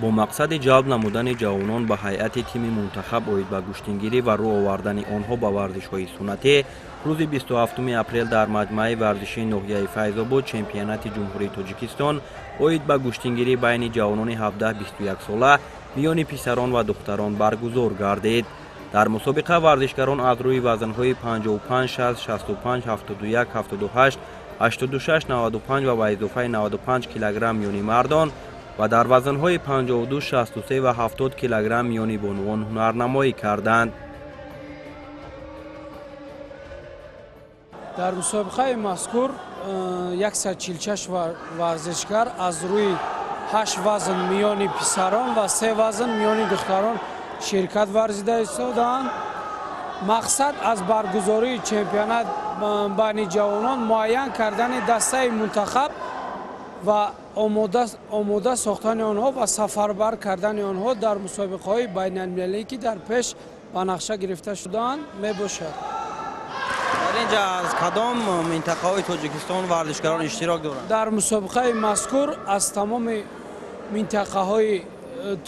Бо мақсади ҷалб намудани ҷавонон ба ҳайати тими мунтахаб оид ба гӯштингирӣ ва рӯ овардани онҳо ба варзишҳои суннатӣ, рӯзи 27 апрел дар маҷмӯаи варзишии ноҳияи Файзобод чемпионати Ҷумҳурии Тоҷикистон оид ба гӯштингирӣ байни ҷавонони 17-21 сола миёни писарон ва духтарон баргузор гардид. Дар мусобиқа варзишгарон аз рӯи вазнҳои 55, 60, 65, 71, 78, 86, 95 ва ба изофаи 95 килограмм миёни мардон ва дар вазнҳои 52, 63 ва 70 килограмм миёни бонувон ҳунарнамоӣ карданд. Дар мусобиқаи мазкур 146 варзишгар аз рӯи 8 вазн миёни писарон ва 3 вазн миёни духтарон ширкат варзида истодаанд. Мақсад аз баргузории чемпионат байни ҷавонон муайян кардани дастаи мунтахаб ва омода сохтани онҳо ва сафарбар кардани онҳо дар мусобиқаҳои байналмилалӣ, ки дар пеш ба нақша гирифта шудаанд, мебошад. Дар ин ҷа аз кадом минтақаҳои Тоҷикистон варзишгарон иштирок доранд? Дар мусобиқаи мазкур аз тамоми минтақаҳои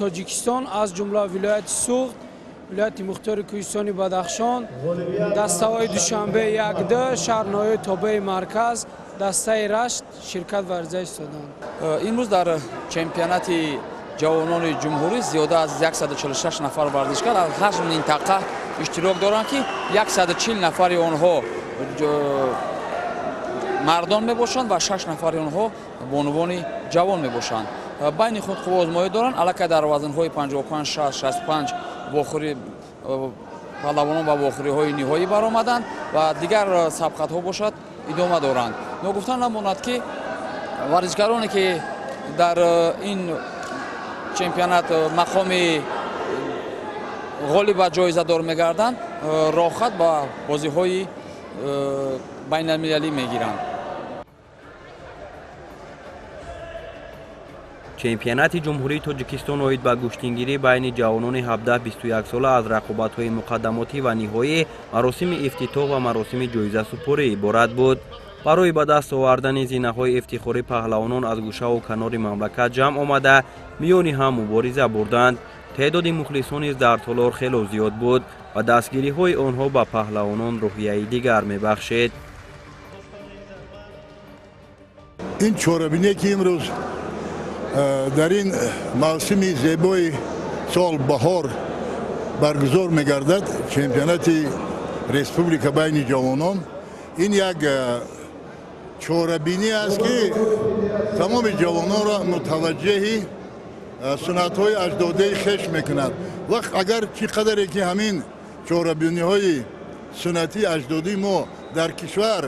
Тоҷикистон, аз ҷумла вилояти Суғд, вилояти мухтори Кӯҳистони Бадахшон, дастаҳои Душанбе 1-д, шаҳрноҳияи тобеи марказ, дастаи Рашт ширкат варзида истоданд. Имрӯз дар чемпионати ҷавонони ҷумҳурӣ зиёда аз 146 нафар варзишгар аз ҳашт минтақа иштирок доранд, ки 140 нафари онҳо мардон мебошанд ва 6 нафари онҳо бонувони ҷавон мебошанд. Байни худ қувваозмоӣ доранд. Аллакай дар вазнҳои 55, 60, 65 вохӯри паҳлавонон ба вохӯриҳои ниҳоӣ баромаданд ва дигар сабқатҳо бошад идома доранд. Ногуфта намонад, ки варзишгароне, ки дар ин чемпионат мақоми ғолиб ва ҷоизадор мегарданд, роҳхат ба бозиҳои байналмилалӣ мегиранд. Чемпионати Ҷумҳурии Тоҷикистон оид ба гӯштингирӣ байни ҷавонони 17-21 сола аз рақобатҳои муқаддамотӣ ва ниҳоӣ, маросими ифтитоҳ ва маросими ҷоизасупорӣ иборат буд. Барои ба даст овардани зинаҳои ифтихорӣ паҳлавонон аз гӯшаву канори мамлакат ҷамъ омада, миёни ҳам мубориза бурданд. Теъдоди мухлисон низ дар толор хело зиёд буд ва дастгириҳои онҳо ба паҳлавонон рӯҳияи дигар мебахшид. Ин чорабиние, ки имрӯз дар ин мавсими зебои сол, баҳор, баргузор мегардад, чемпионати республика байни ҷавонон, ин як чорабинӣ аст, ки тамоми ҷавононро мутаваҷҷеҳи суннатҳои аҷдодии хеш мекунад. Вақт агар чӣ қадаре ки ҳамин чорабиниҳои суннатии аҷдодии мо дар кишвар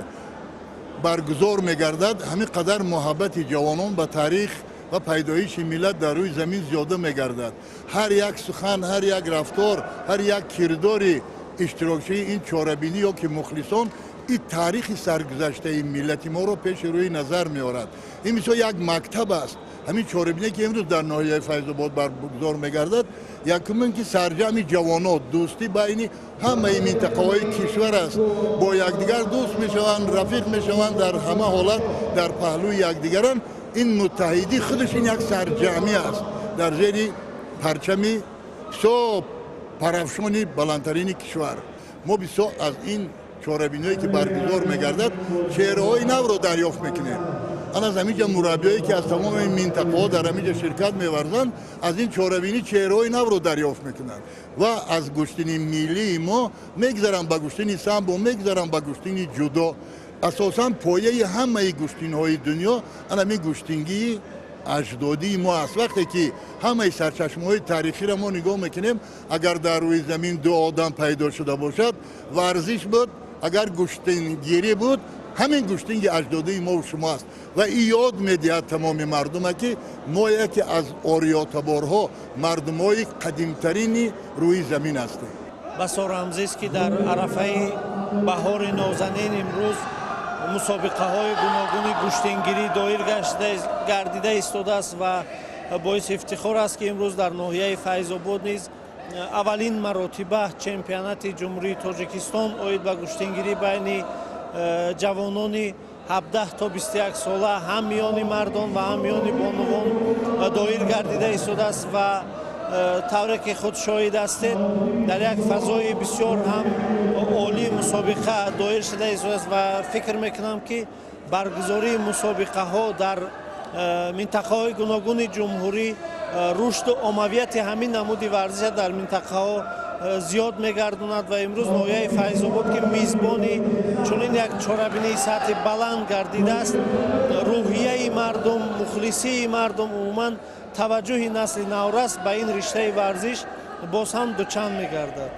баргузор мегардад, ҳамин қадар муҳаббати ҷавонон ба таърих ва пайдоиши миллат дар рӯи замин зиёда мегардад. Ҳар як сухан, ҳар як рафтор, ҳар як кирдори иштирокчии ин чорабинӣ ё ки мухлисон ин таърихи саргузаштаи миллати моро пеши рӯи назар меорад. Ин мисол як мактаб аст. Ҳамин чорабине, ки имрӯз дар ноҳияи Файзобод баргузор мегардад, якумин ки сарҷамъи ҷавонот, дӯстӣ байни ҳамаи минтақаҳои кишвар аст. Бо якдигар дӯст мешаванд, рафиқ мешаванд, дар ҳама ҳолат дар паҳлӯи якдигаранд. Ин муттаҳидӣ худаш ин як сарҷамъӣ аст дар зери парчами бисёр парафшони баландтарини кишвар. Мо бисёр аз ин чорабиниҳое, ки баргузор мегардад, чеҳраҳои навро дарёфт мекунем. Ан аз ҳамин ҷа мураббиҳое, ки аз тамоми минтақаҳо дар ҳамин ҷа ширкат меварзанд, аз ин чорабинӣ чеҳраҳои навро дарёфт мекунанд ва аз гӯштини миллии мо мегзаранд ба гӯштини самбо, мегзаранд ба гӯштини ҷудо. Асосан пояи ҳамаи гӯштинҳои дунё ан ҳамин гӯштингии аҷдодии мо аст. Вақте ки ҳамаи сарчашмаҳои таърихиро мо нигоҳ мекунем, агар дар рӯи замин ду одам пайдо шуда бошад, варзиш буд, агар гӯштингирӣ буд, ҳамин гӯштинги аҷдодии мову шумо аст. Ва ин ёд медиҳад тамоми мардума, ки мо яке аз ориётаборҳо, мардумҳои қадимтарини рӯи замин ҳастем. Басо рамзист, ки дар арафаи баҳори нозанин имрӯз мусобиқаҳои гуногуни гӯштингирӣ доир гардида истодааст ва боиси ифтихор аст, ки имрӯз дар ноҳияи Файзобод низ аввалин маротиба чемпионати Ҷумҳурии Тоҷикистон оид ба гӯштингирӣ байни ҷавонони 17 то 21 сола ҳам миёни мардон ва ҳам миёни бонувон доир гардида истодааст ва тавре ки худ шоҳид ҳастед, дар як фазои бисёр ҳам олии мусобиқа доир шуда истодааст ва фикр мекунам, ки баргузории мусобиқаҳо дар минтақаҳои гуногуни ҷумҳурӣ рушду оммавияти ҳамин намуди варзиша дар минтақаҳо зиёд мегардонад ва имрӯз ноҳияи Файзобод, ки мизбони чунин як чорабинии сатҳи баланд гардидааст, рӯҳияи мардум, мухлисии мардум, умуман таваҷҷӯҳи насли наврас ба ин риштаи варзиш боз ҳам дучанд мегардад.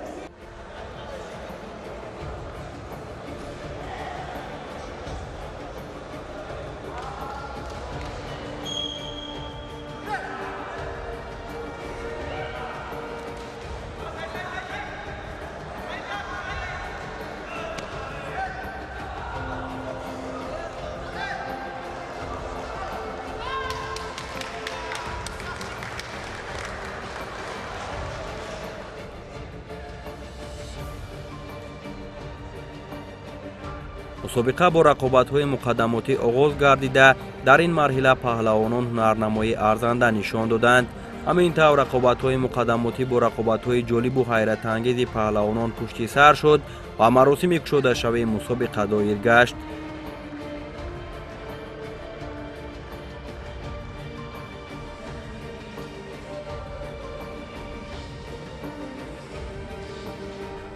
Мусобиқа бо рақобатҳои муқаддамотӣ оғоз гардида, дар ин марҳила паҳлавонон ҳунарнамоии арзанда нишон доданд. Ҳамин тавр рақобатҳои муқаддамотӣ бо рақобатҳои ҷолибу ҳайратангези паҳлавонон пушти сар шуд ва маросими кушодашавии мусобиқа доир гашт.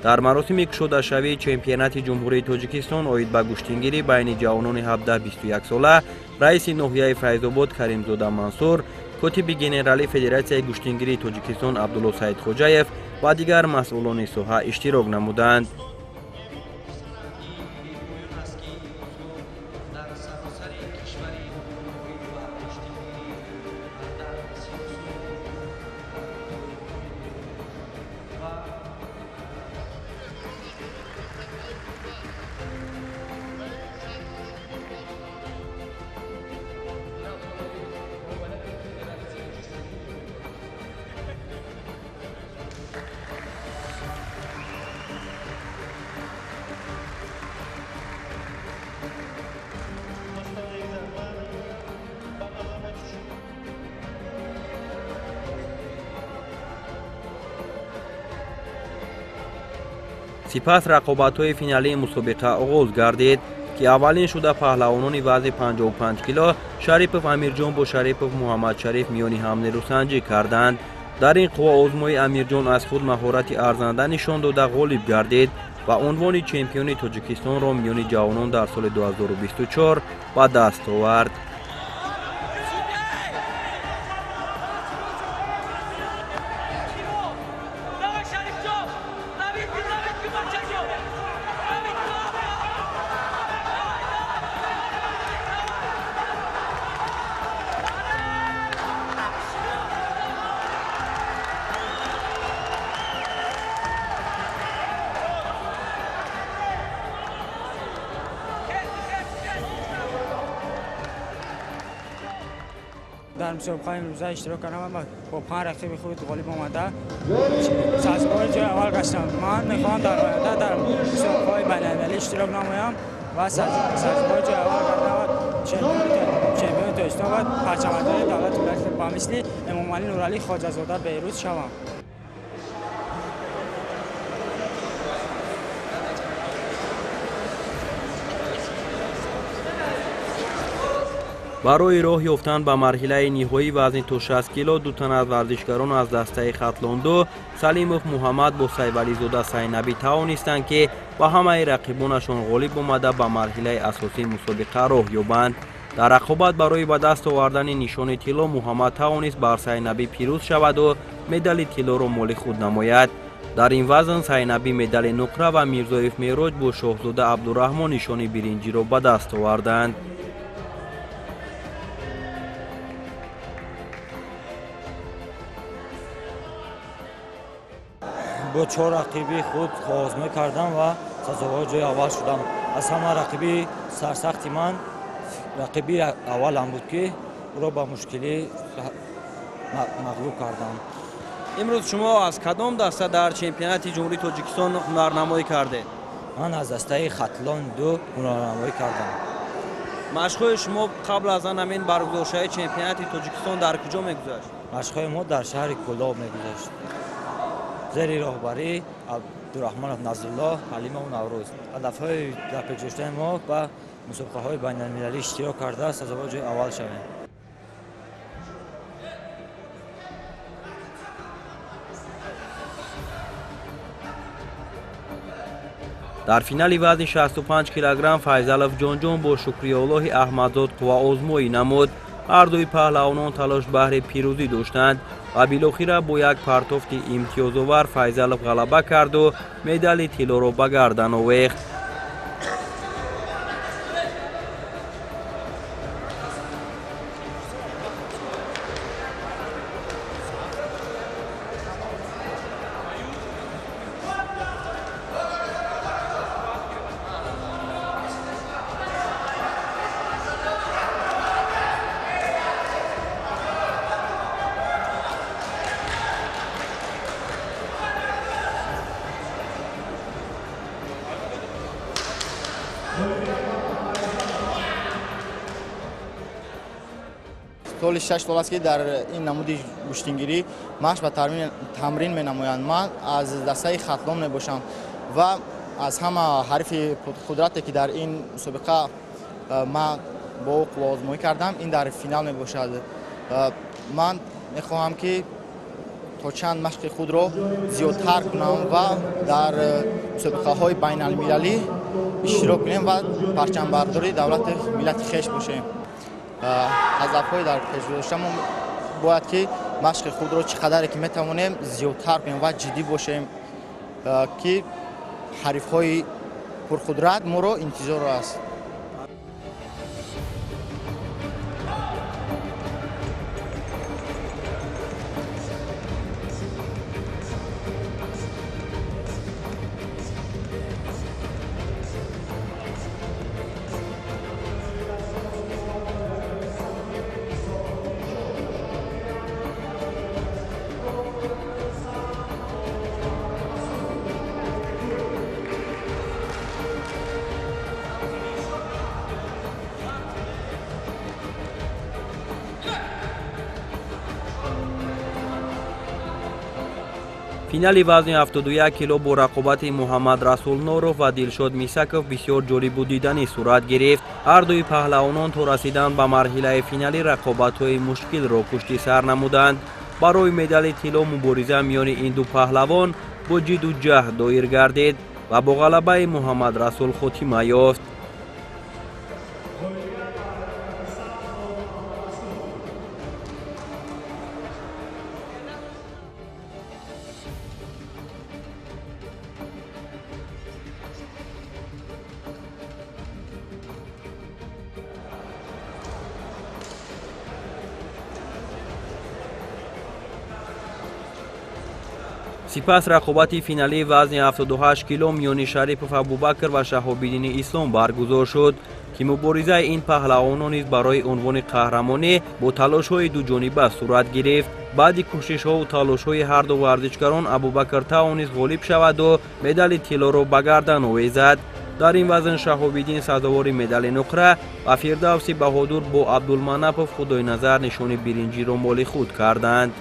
Дар маросими кушодашавии чемпионати Ҷумҳурии Тоҷикистон оид ба гӯштингирӣ байни ҷавонони 17-21 сола раиси ноҳияи Файзобод Каримзода Мансур, котиби генералии Федератсияи гӯштингирии Тоҷикистон Абдулло Саидхоҷаев ва дигар масъулони соҳа иштирок намуданд. Сипас рақобатҳои финалии мусобиқа оғоз гардид, ки аввалин шуда паҳлавонони вазни 55 кило Шарипов Амирҷон бо Шарипов Муҳаммадшариф миёни ҳам нерӯсанҷӣ карданд. Дар ин қувваозмоӣ Амирҷон аз худ маҳорати арзанда нишон дода ғолиб гардид ва унвони чемпиони Тоҷикистонро миёни ҷавонон дар соли 2024 ба даст овард. Дар мусобиқаи имрӯза иштирок кардам ва бо 5 рақиби худ ғолиб омада сазовори ҷои аввал гаштам. Ман мехоҳам дар оянда дар мусобиқаҳои байналмилалӣ иштирок намоям ва сазовори ҷои аввал гардам ва чемпиони Тоҷикистон ва парчамбардори давлати миллат ба мисли Эмомалӣ Нуралӣ Хоҷазода Беҳрӯз шавам. Барои роҳ ёфтан ба марҳилаи ниҳоӣ вазни то 60 кило ду тан аз варзишгарон аз дастаи Хатлонду Салимов Муҳаммад бо Сайвализода Сайнабӣ тавонистанд, ки ба ҳамаи рақибонашон ғолиб омада ба марҳилаи асосии мусобиқа роҳ ёбанд. Дар рақобат барои ба даст овардани нишони тилло Муҳаммад тавонист бар Сайнабӣ пирӯз шаваду медали тиллоро моли худ намояд. Дар ин вазн Сайнабӣ медали нуқра ва Мирзоев Мероҷ бо Шоҳзода Абдураҳмон нишони биринҷиро ба даст оварданд. Бо 4 рақиби худ озмоӣ кардам ва сазовори ҷои аввал шудам. Аз ҳама рақиби сарсахти ман рақиби аввалам буд, ки ӯро ба мушкилӣ мағлуб кардам. Имрӯз шумо аз кадом даста дар чемпионати Ҷумҳурии Тоҷикистон ҳунарнамоӣ кардед? Ман аз дастаи Хатлон 2 ҳунарнамоӣ кардам. Машқҳои шумо қабл аз он ҳамин баргузоршавии чемпионати Тоҷикистон дар куҷо мегузашт? Машқҳои мо дар шаҳри Кӯлоб мегузашт. Зери роҳбарии Абдураҳмонов Назруллоҳ, Ҳалимов Наврӯз. Ҳадафҳои дар пеш доштани мо ба мусобиқаҳои байналмилалӣ иштирок карда сазовори ҷои аввал шавем. Дар финали вазни 65 килограмм Файзалов Ҷонҷон бо Шукриёллоҳи Аҳмадзод қувваозмоӣ намуд. Ҳардуи паҳлавонон талош баҳри пирӯзӣ доштанд ва билохира бо як партофти имтиёзовар Файзалов ғалаба карду медали тиллоро ба гардан овехт. Соли 6 сол аст, ки дар ин намуди гӯштингирӣ машқ ва тамрин менамоянд. Ман аз дастаи Хатлон мебошам ва аз ҳама ҳарифи қудрате, ки дар ин мусобиқа ман бо ӯ қувваозмоӣ кардам, ин дар финал мебошад. Ман мехоҳам, ки то чанд машқи худро зиёдтар кунам ва дар мусобиқаҳои байналмилалӣ иштирок кунем ва парчамбардори давлати миллати хеш бошем. Ҳадафҳои дар пеш доштамо бояд, ки машқи худро чӣ қадаре ки метавонем зиёдтар кунем ва ҷиддӣ бошем, ки ҳарифҳои пурқудрат моро интизор аст. Финали вазни 71 кило бо рақобати Муҳаммад Расул Норов ва Дилшод Мисаков бисёр ҷолибу диданӣ сурат гирифт. Ҳардуи паҳлавонон то расидан ба марҳилаи финалӣ рақобатҳои мушкилро пушти сар намуданд. Барои медали тилло мубориза миёни ин ду паҳлавон бо ҷидду ҷаҳд доир гардид ва бо ғалабаи Муҳаммад Расул хотима ёфт. Сипас рақобати финалии вазни 78 кило миёни Шарипов Абубакр ва Шаҳобиддини Ислом баргузор шуд, ки муборизаи ин паҳлавонон низ барои унвони қаҳрамонӣ бо талошҳои дуҷониба сурат гирифт. Баъди кӯшишҳову талошҳои ҳарду варзишгарон Абубакр тавонист ғолиб шаваду медали тиллоро ба гардан овезад. Дар ин вазн Шаҳобиддин сазовори медали нуқра ва Фирдавси Баҳодур бо Абдулманапов Худойназар нишони биринҷиро моли худ карданд.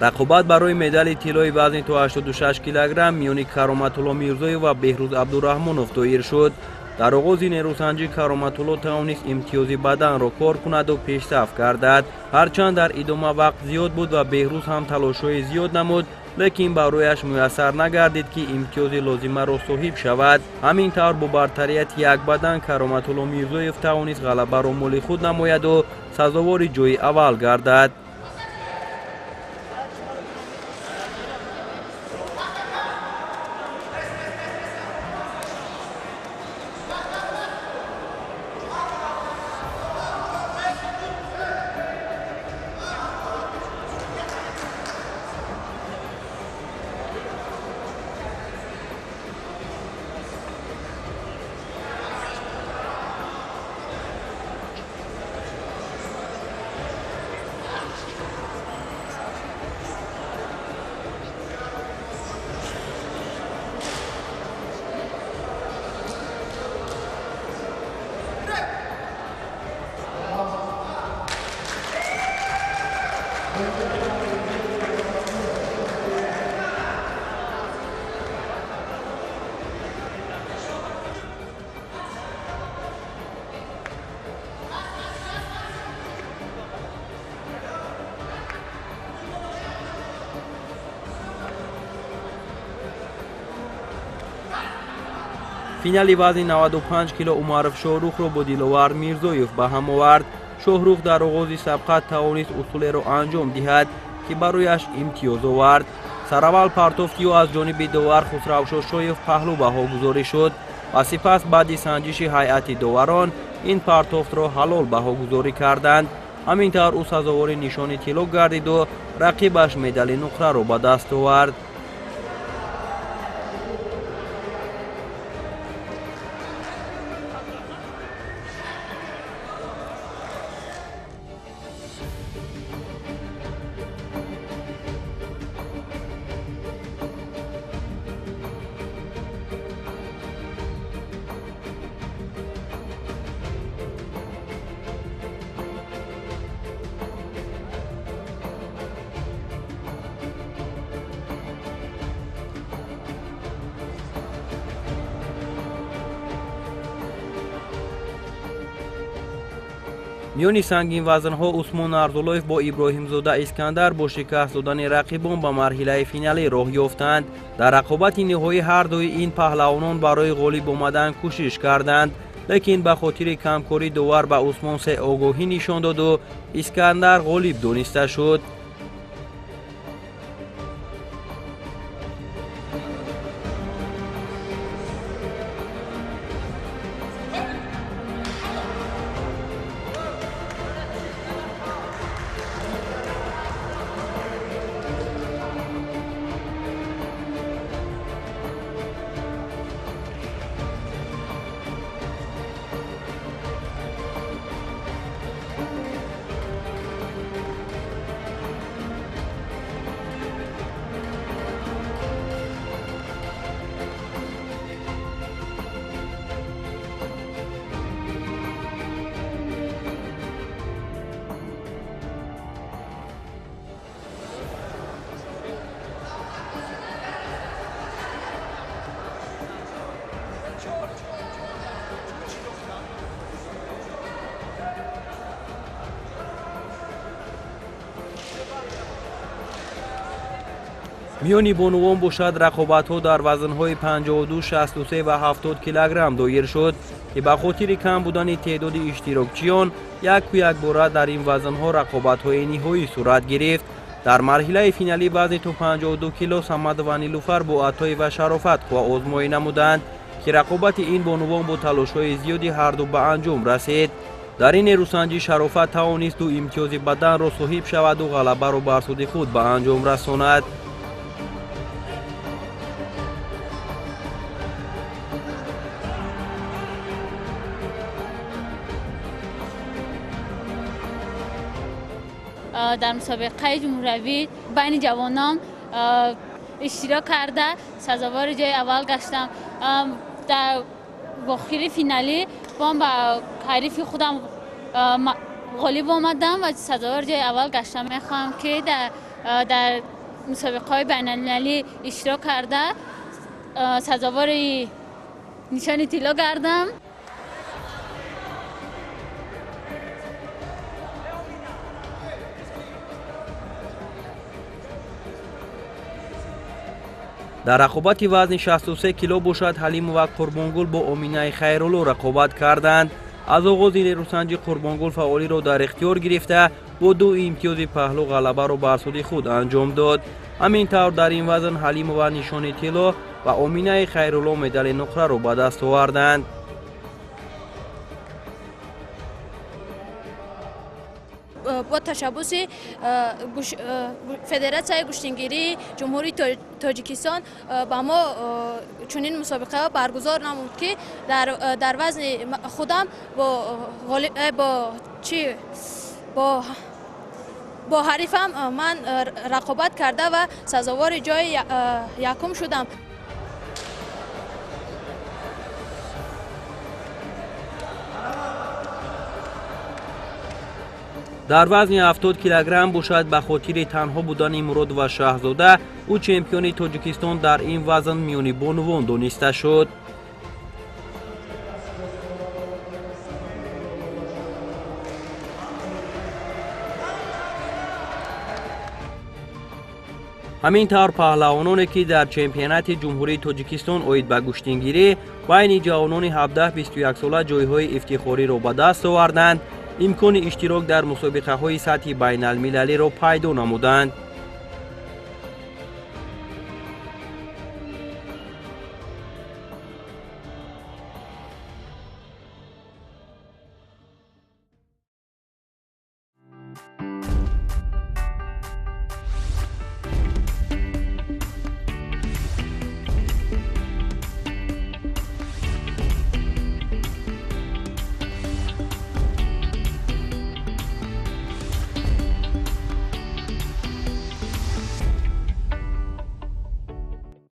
Рақобат барои медали тиллои вазни то 86 килограмм миёни Кароматулло Мирзоев ва Беҳрӯз Абдураҳмонов доир шуд. Дар оғози нерӯсанҷӣ Кароматулло тавонист имтиёзи баданро кор кунаду пешсаф гардад. Ҳарчанд дар идома вақт зиёд буд ва Беҳрӯз ҳам талошҳои зиёд намуд, лекин барояш муяссар нагардид, ки имтиёзи лозимаро соҳиб шавад. Ҳамин тавр бо бартарияти як бадан Кароматулло Мирзоев тавонист ғалабаро моли худ намояду сазовори ҷои аввал гардад. Финали вазни 95 кило Умаров Шоҳрухро бо Диловар Мирзоев ба ҳам овард. Шоҳрух дар оғози сабқат тавонист усулеро анҷом диҳад, ки барояш имтиёз овард. Сараввал партофти ӯ аз ҷониби довар Хусрав Шошоев паҳлӯ баҳогузорӣ шуд ва сипас баъди санҷиши ҳайати доварон ин партофтро ҳалол баҳогузорӣ карданд. Ҳамин тавр ӯ сазовори нишони тилло гардиду рақибаш медали нуқраро ба даст овард. Миёни сангинвазнҳо Усмон Арзулоев бо Иброҳимзода Искандар бо шикаст додани рақибон ба марҳилаи финалӣ роҳ ёфтанд. Дар рақобати ниҳоӣ ҳар дуи ин паҳлавонон барои ғолиб омадан кӯшиш карданд, лекин ба хотири камкорӣ довар ба Усмон се огоҳӣ нишон доду Искандар ғолиб дониста шуд. Миёни бонувон бошад рақобатҳо дар вазнҳои 52, 63 ва 70 килограмм доир шуд, ки ба хотири кам будани теъдоди иштирокчиён яку якбора дар ин вазнҳо рақобатҳои ниҳоӣ сурат гирифт. Дар марҳилаи финалӣ вазни то 52 кило Самадова Нилуфар бо Атоева Шарофат қувваозмоӣ намуданд, ки рақобати ин бонувон бо талошҳои зиёди ҳарду ба анҷом расид. Дар ин нерӯсанҷӣ Шарофат тавонист ду имтиёзи баданро соҳиб шаваду ғалабаро бар суди худ ба анҷом расонад. Дар мусобиқаи ҷумҳуриявӣ байни ҷавонон иштирок карда сазовори ҷои аввал гаштам. Дар охири финалӣ бо ба ҳарифи худам ғолиб омадам ва сазовори ҷои аввал гаштам. Мехоҳам ки дар мусобиқаҳои байналмилалӣ иштирок карда сазовори нишони тилло гардам. Дар рақобати вазни 63 кило бошад Ҳалимова Қурбонгул бо Оминаи Хайрулло рақобат карданд. Аз оғози нерӯсанҷи Қурбонгул фаъолиро дар ихтиёр гирифта бо ду имтиёзи паҳлӯ ғалабаро бар суди худ анҷом дод. Ҳамин тавр дар ин вазн Ҳалимова нишони тилло ва Оминаи Хайрулло медали нуқраро ба даст оварданд. Бо ташаббуси Федератсияи гӯштингирии Ҷумҳурии Тоҷикистон ба мо чунин мусобиқаҳо баргузор намуд, ки дар вазни худам бо ҳарифам ман рақобат карда ва сазовори ҷои якум шудам. Дар вазни 70 килограмм бошад ба хотири танҳо будани Мурод ва Шаҳзода ӯ чемпиони Тоҷикистон дар ин вазн миёни бонувон дониста шуд. Ҳамин тавр, паҳлавононе, ки дар чемпионати Ҷумҳурии Тоҷикистон оид ба гӯштингирӣ байни ҷавонони 17-21 сола ҷойҳои ифтихориро ба даст оварданд, имкони иштирок дар мусобиқаҳои сатҳи байналмилалиро пайдо намуданд.